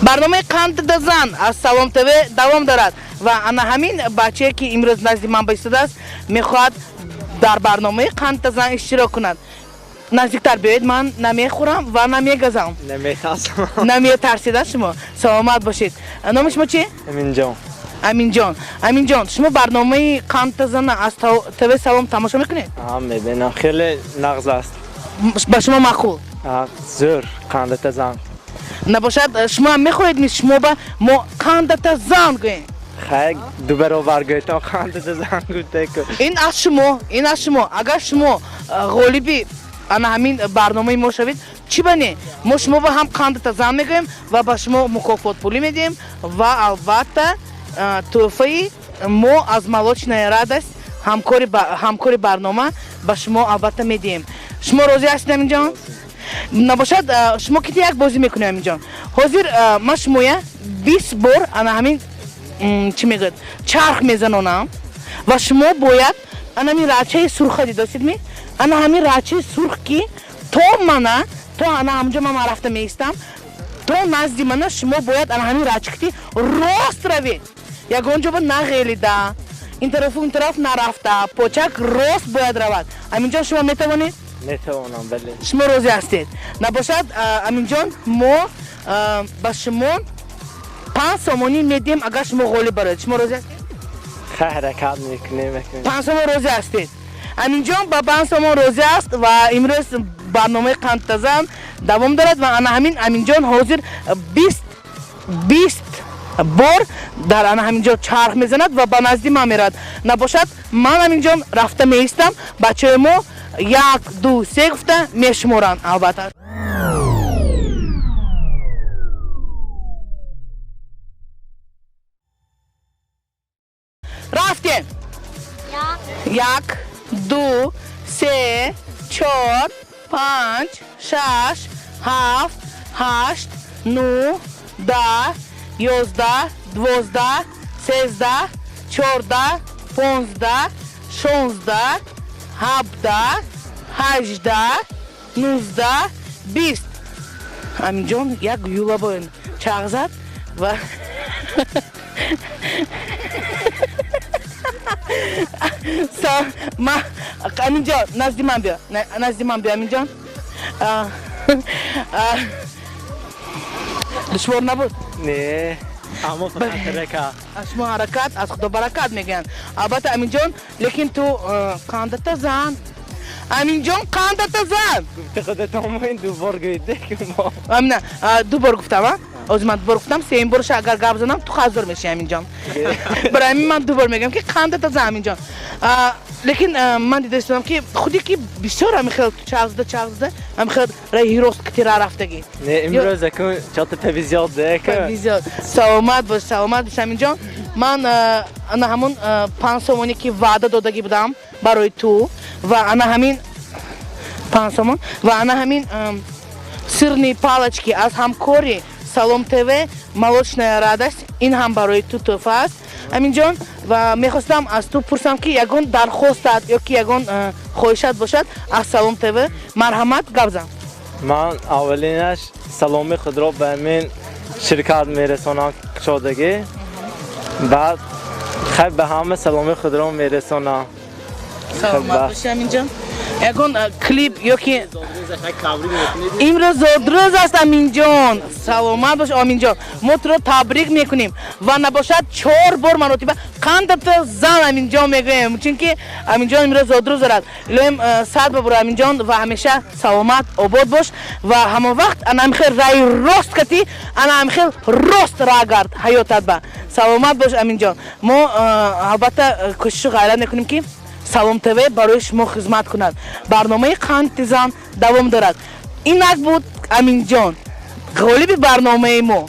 Барномаи Қандата зан аз Салом ТВ давом дорад ва ана ҳамин бачае, ки имрӯз назди ман баистодааст, мехоҳад дар барномаи Қандата зан иштирок кунад. Наздиктар биёед, ман намехӯрам ва намегазам. Наметарсам. Наметарсида шумо? Саломат бошед. Номи шумо чи? Аминҷон. Аминҷон, Аминҷон, шумо барномаи Қандата зана аз ТВ Салом тамошо мекунед? Мебинам, хеле нағз аст. Ба шумо маъқул? Зӯр, Қандата зан. Набошад, шумо ҳам мехоҳед, низ шумо ба мо Қандата зан гӯем? Хай, ду баробар гӯйтон, Қандата зан гуфтеку. Ин аз шумо, ин аз шумо. Агар шумо ғолиби ана ҳамин барномаи мо шавед, чӣ ба не, мо шумо ба ҳам Қандата зан мегӯем ва ба шумо мукофот пулӣ медиҳем ва албатта тӯҳфаи мо аз Молочная радость, ҳамкори барнома, ба шумо албатта медиҳем. Шумо розӣ ҳастед, Аминҷон? Набошад, шумо кити як бозӣ мекунем, Аминҷон. Ҳозир ман шумоя 20 бор ана ҳамин чӣ мегӯяд, чарх мезанонам ва шумо бояд ана ҳамин рачаи сурха дидосидми, ана ҳамин рачаи сурх, ки то мана, то ана ҳамҷо ман рафта меистам, то назди мана шумо бояд ана ҳамин рача кити рост равед, ягон ҷо ба нағелида, ин тарафу ин тараф нарафта, почак рост бояд равад. Аминҷон, шумо метавонед? Метавонам, бале. Шумо розӣ ҳастед? Набошад, Аминҷон, мо ба шумо 5 сомонӣ медиҳем, агар шумо ғолиб бароед. Шумо розӣ ҳастед? Хай, ҳаракат мекунем. 5 сомон розӣ ҳастед? Аминҷон ба 5 сомон розӣ аст ва имрӯз барномаи Қандата зан давом дорад ва ана ҳамин Аминҷон ҳозир 20 бор дар ана ҳамин ҷо чарх мезанад ва ба назди ман меравад. Набошад, ман ҳамин ҷон рафта меистам, бачаҳои мо як, ду, се гуфта мешуморанд албатта. Рафтем. Як, ду, се, чор, панҷ, шаш, ҳафт, ҳашт, нӯҳ, 10, 11, 12, 13, 14, 15, 16, 17, 18, 19, 20. Аминҷон як юла боин чарх зад ва ма Аминҷон, назди ман биё, назди ман биё, Аминҷон. Душвор набуд? Не, аммо фақат ҳаракат. Аз шумо ҳаракат, аз Худо баракат мегӯянд. Албатта, Аминҷон, лекин ту қандата зан, Аминҷон, қандата зан. Гуфти худатон, мо ин ду бор гӯйдек мо. Амина ду бор гуфтам, а ҳозир ман ду бор гуфтам, сеюм борша агар гап занам, ту хазор мешӣ, Аминҷон. Барои ҳамин ман ду бор мегӯям, ки қандата зан, Аминҷон. Лекин ман дида истодам, ки худе ки бисёр ҳамин хел чарх зада, чарх зада, ҳамин хел раҳи рост китира рафтагӣ. Не, имрӯз акун чота повезёт дека. Повезёт. Саломат бош, саломат бош, Аминҷон. Ман ана ҳамун 5 сомоне, ки ваъда додагӣ будам барои ту, ва ана ҳамин 5 сомон ва ана ҳамин сырные палочки аз ҳамкори Салом ТВ, Молочная радость, ин ҳам барои ту тӯҳфа аст, Аминҷон. Ва мехостам аз ту пурсам, ки ягон дархостат ё ки ягон хоҳишат бошад аз Салом ТВ, марҳамат, гап зан. Ман аввалинаш саломи худро ба ҳамин ширкат мерасонам кушодагӣ, баъд хай ба ҳама саломи худро мерасонам. Саломат бошӣ, Аминҷон. Ягон клип ё ки имрӯз зодрӯз аст, Аминҷон, саломат бош, Аминҷон, мо туро табрик мекунем ва набошад, чор бор маротиба қандата зан, Аминҷон мегӯем, чунки Аминҷон имрӯз зодрӯз дорад. Илоҳим, сад бабур, Аминҷон, ва ҳамеша саломат, обод бош ва ҳамон вақт ана ҳамихел раи рост кати, ана ҳамихел рост ра гард ҳаётат ба. Саломат бош, Аминҷон. Мо албатта кӯшишу ғайрат мекунем, ки Салом ТВ барои шумо хизмат кунад. Барномаи Қанди зан давом дорад. Инак буд Аминҷон, ғолиби барномаи мо.